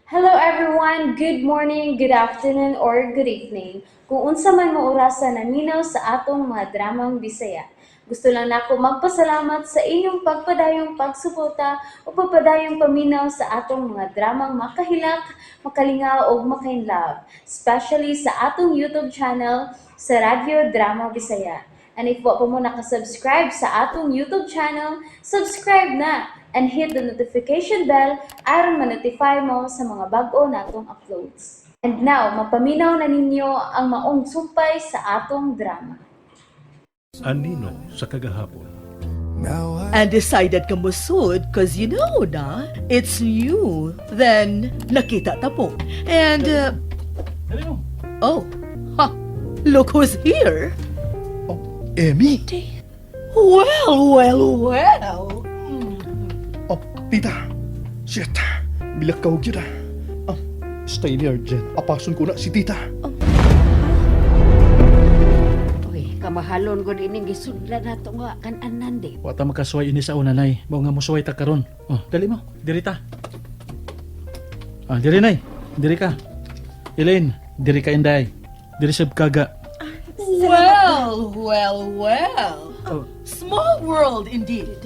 Hello everyone! Good morning, good afternoon, or good evening. Kung unsa man mo orasa naminaw sa atong mga dramang Bisaya. Gusto lang nako magpasalamat sa inyong pagpadayong pagsuporta o pagpadayong paminaw sa atong mga dramang makahilak, makalingaw ug makainlove, especially sa atong YouTube channel sa Radyo Drama Bisaya. And if wa pa mo nakasubscribe sa atong YouTube channel, subscribe na and hit the notification bell aron ma-notify mo sa mga bag-o natong uploads. And now, mapaminaw na ninyo ang maong sumpay sa atong drama. Anino sa kagahapon. And decided ka musud 'cause you know na, it's new. Then, nakita ta po. And, oh, ha, look who's here. Oh, Emmy! Well, well, well. Oh, tita! Shit! Bilakaw gyud ah. Ah, stay near, Jen. Apason ko na si tita. Uy, kamahalon ko din gisudlan nato nga kan-anan di. Wa ta makasuway ini sa una, nay. Mao nga musuway ta karon. Oh, dali mo. Diri ta. Ah, diri, nay. Diri ka. Elaine, diri ka, Inday. Diri sab kaga. Well, well, well. Oh. Small world indeed.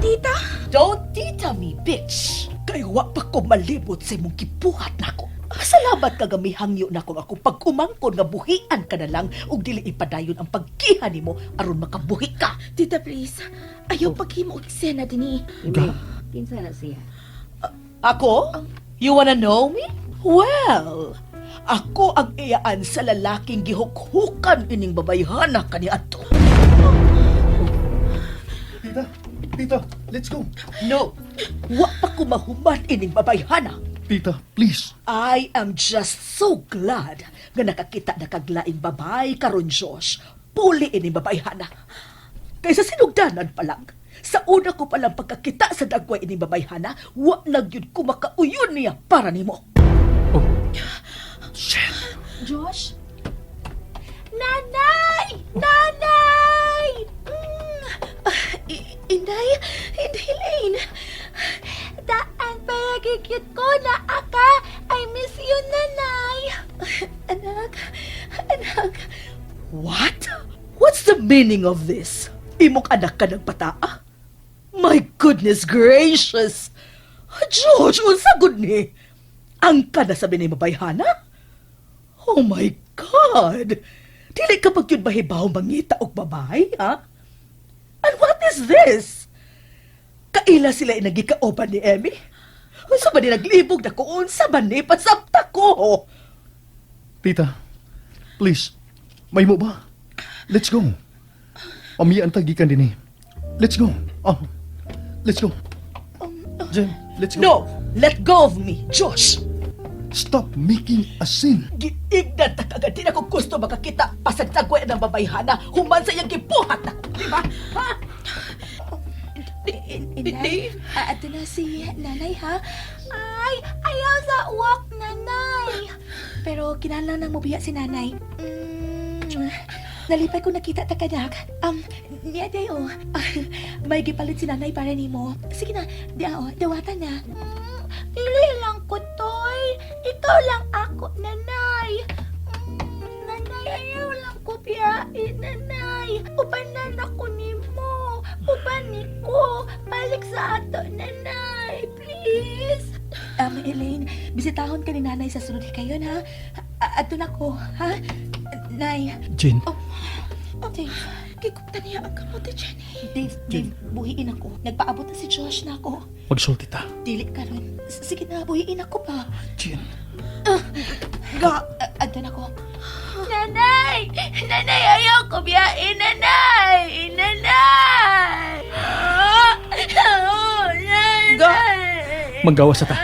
Tita! Don't tita me, bitch! Kay wa pa ko malibot sa imong gibuhat nako. Salamat ka gamihangyo nako ako pag-umangkon nga buhian ka na lang ug dili ipadayon ang pagkiha nimo aron makabuhi ka. Tita, please. Ayaw paghimo og eksena dinhi. Ga. Kinsa na siya? Ako? You wanna know me? Well, ako ang iyaan sa lalaking gihukhukan ining babayhana kaniadto. Tita! Tita! Let's go! No, wa pa ko mahuman ining babayhana. Tita, please! I am just so glad nga nakakita na kag laing babay karon, Josh. Puli ini babayhana. Kaysa sinugdanan pa lang, sa una ko palang pagkakita sa dagway ini babayhana, wa na gyud ko makauyon niya para nimo. Oh, Josh? Nanay! Nanay! Inday? Inday Lane? Daan para gigit ko na aka. I miss you, Nanay. Anak, anak. What? What's the meaning of this? Imong anak ka ng bataa? My goodness gracious! Josh, unsa gud ni? Ang ka na sabi ni mabayhana? Oh my God! Dili ka ba gyud mahibaw mangita og babay, ha? And what is this? Kaila sila inagikauban ni Emmy? Unsa ba ni naglibog na ko? Unsa ba ni? Pasabta ko! Tita, please. May mo ba? Let's go. Pamiyaan ta gikan dinhi. Let's go. Oh, let's go. Jen, let's go. No! Let go of me, Josh! Stop making a scene. Giignan ta kagad. Di na ko gusto makakita pasagtagwe ng babayhana human sa iyang gibuhat na. Di ba? Ha? Inday, ato na si Nanay, ha? Ay, ayaw sa uwak, Nanay. Pero kinahanglan nang mobiya si Nanay. Nalipay ko nakita ta kanak. Niya day oh. May gipalit si Nanay para nimo. Sige na, di oh, dawatan na. Dili lang ko, Toy. Ikaw lang ako, Nanay. Nanay, ayaw lang ko biyain, Nanay. Ubanan ako nimo. Uban ni ko. Balik sa ato, Nanay. Please. Elaine, bisitahon ka ni Nanay sa sunod kayon, ha? Adto na ko, ha? Nay, Jane. Oh, Dave, gigupta niya ang kamote, Jenny. Dave, Dave, buhiin ako. Nagpaabot na si Josh na ako. Pagsulti ta. Dili karon. Sige na, buhiin ako pa. Jane. Ga, adto na ko. Nanay! Nanay, ayaw ko biyain, Nanay! Nanay! Oh, oh, Nanay! Ga. Manggawas sa ta.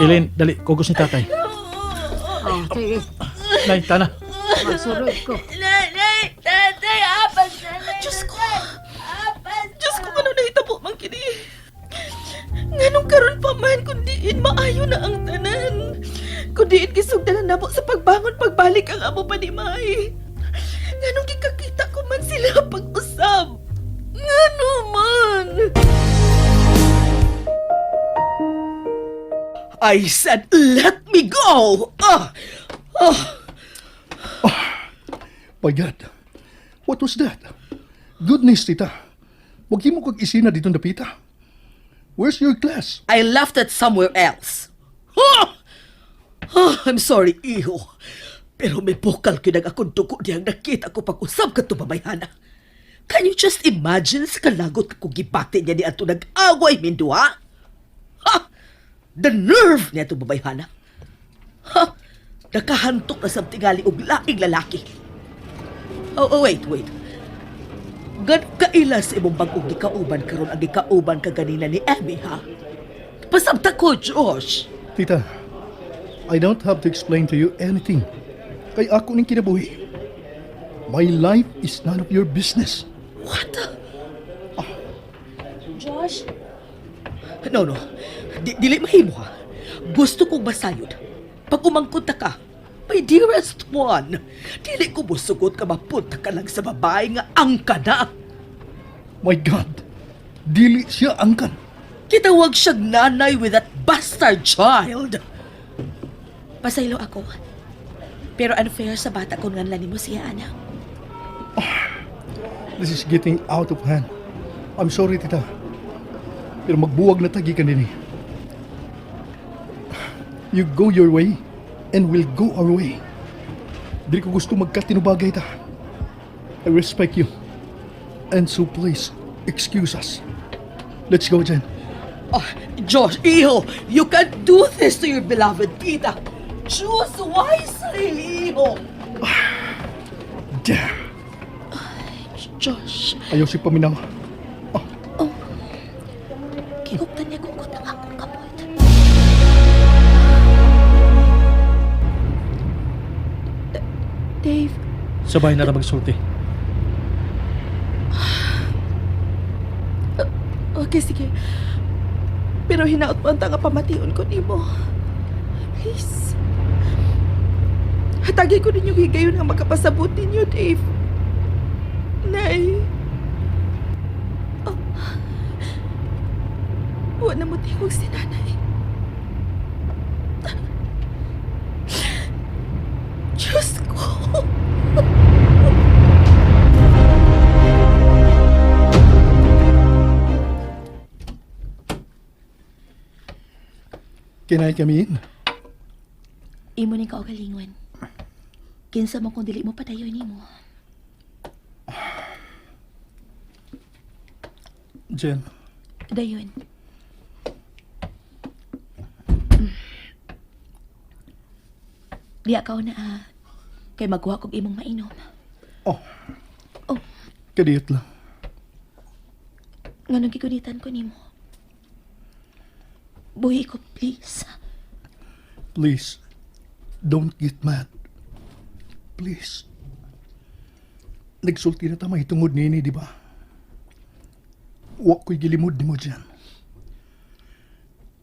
Elaine, dali. Kugos ni tatay. Oh, sige. Nay, tana. Magsulod ko. Nanay! Tatay! Apas, Nanay! Diyos ko! Apas! Diyos ko, ano nahitabo man kini? Nganong karon pa man, kundiin maayo na ang tanan. Kundiin gisugdan na namo sa pagbangon pagbalik ang amo pa ni Mai. Nganong gikakita ko man sila pag-usab. Ngano man? I said, let me go! Ah! Ah! My God, what was that? Goodness, tita. Wag mo kag isina dito dapita. Where's your glass? I left it somewhere else. Ah! Ah, I'm sorry, iho. Pero may bukal gyud ang akong dugo dihang nakita ko pag-usab kato babayhana. Can you just imagine sa kalagot kung gibati niya ni ato nag-away minduha? Ha? The nerve niya ato babayhana. Ha? Nakahantok na sa tingali og laing lalaki. Oh, oh, wait, wait. Gan kaila sa imong bag-ong gikauban karon ang gikauban ka ganina ni Emmy, ha? Pasabta ko, Josh. Tita, I don't have to explain to you anything. Kay ako ning kinabuhi. My life is none of your business. What? Josh, No, no. Dili mahimo ha. Gusto kong masayod. Pag umangkot na ka, my dearest one, dili ko musugot ka mapunta ka lang sa babae nga angka na. My God, dili siya angkan. Kitawag siyang nanay with that bastard child. Pasaylo ako. Pero unfair sa bata kung nganlan nimo siya, anak. This is getting out of hand. I'm sorry, tita. Pero magbuwag na tagi ka din eh. You go your way and we'll go our way. Dili ko gusto magkatinubagay ta. I respect you. And so please, excuse us. Let's go, Jen. Oh, Josh, iho, you can't do this to your beloved tita. Choose wisely, iho. Damn! Josh, Ayaw si paminaw. gihuptan niya kung ang akong kamot. Dave, Sabay na ra magsulti. Okay, sige. Pero hinaot mo ang tanga pamation ko nimo. Please. Hatagi ko ninyo higayon ang makapasabot ninyo, Dave. Nay. Oh. Wa na mo tingog si nanay. Diyos ko. Can I come in? Imo ning kaugalingon. Kinsa mo kung dili mo padayon nimo. Jen, Dayon. Diya ka na ah. Kay magkuha kog imong mainom. Oh. Oh. Kadiyot lang. Nganong gigunitan ko nimo? Buhi ko, please. Please, don't get mad. Please. Nagsulti na ta mahitungod nini, di ba? Wa ko'y gilimod nimo dyan.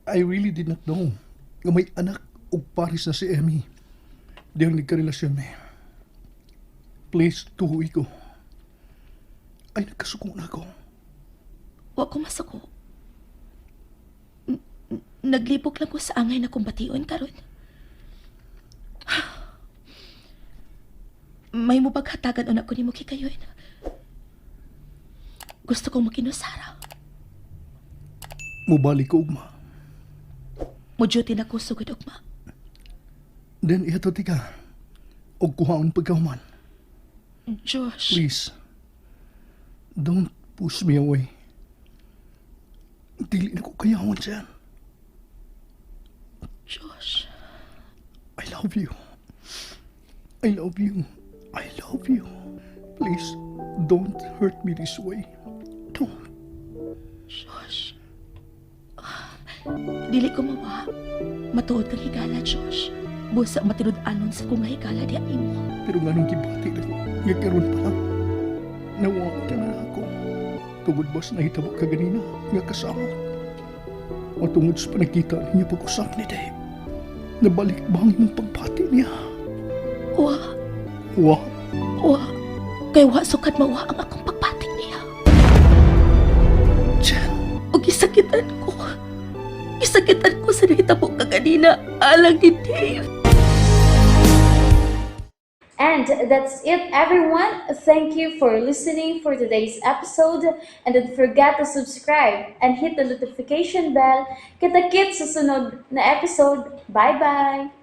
I really did not know nga may anak og pares na si Emmy. Diyang nagkarelasyon mi. Please, tuhoy ko. Ay, nagkasuko na ako. Wa ko masuko. Naglibok lang ko sa angay na kumbation karon. May mubaghatagan una ko nimo kikayon. Gusto kong makinusara. Mubalik ko ugma. Mo duty na ko sugod ugma. Then, ito tika. Og kuhaon pagkahuman. Josh. Please, don't push me away. Dili na ko kayawon dyan. Josh. I love you. I love you. I love you. Please, don't hurt me this way. Don't. Josh. Ah, dili ko mawa. Matuod kang higala, Josh. Busa matinud-anon sa kong higala di imo. Pero nga nung gibati na ko, nga karon pa lang, nawa ka na ako. Tungod bas nahitabo ka ganina, nga kasama. O tungod sa panagkita ninyo pag-usap ni Dave, nabalik ba ang imong pagbati niya? Wa, Wa, wa. Kay wa sukat mawa ang akong pagbati niya. Jen. Ug gisakitan ko. Gisakitan ko sa nahitabo kaganina alang ni Dave. And that's it, everyone. Thank you for listening for today's episode. And don't forget to subscribe and hit the notification bell. Kita-kits sa sunod na episode. Bye-bye!